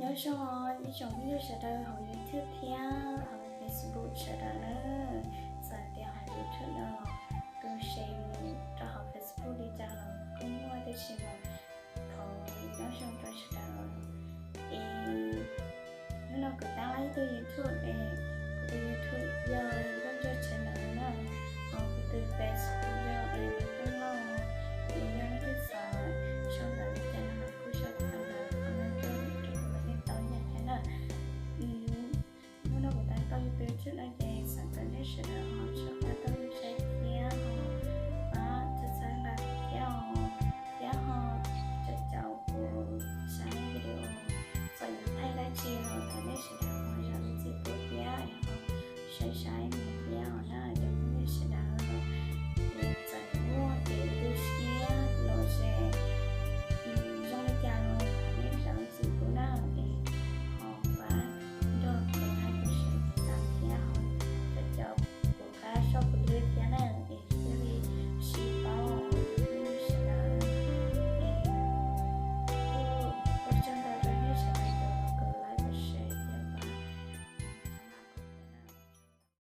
Nyob zoo ib tsoom phooj ywg sawv daws hauv YouTube thiab hauv Facebook sawv daws na. Txawm tias hauv YouTube no los tus share mus rau hauv Facebook li cas los kuj muaj, tab sis mas thov nyob zoo rau sawv daws. Es hnub no kuv tab laj ib tug YouTube es kuv tus YouTube yog Nkauj Ntsuag Channel na, ho kuv tus Facebook yog es Nkauj Ntsuag. Es yog leej twg xav sau ntawv li cas no los kuj sau tau ntawm comment rau kuv los yeej tau ib yam thiab na. Hnub no kuv tab tau yus tus YouTube no ces xav kom nej sawv daws ho tso quav tau yus saib thiab ho pab txhawb nqa thiab os, thiab ho caum caum kuv saib video, txawm yuav thaij dab tsi los thov nej sawv daws ho zam lub txim pub thiab ho saib saib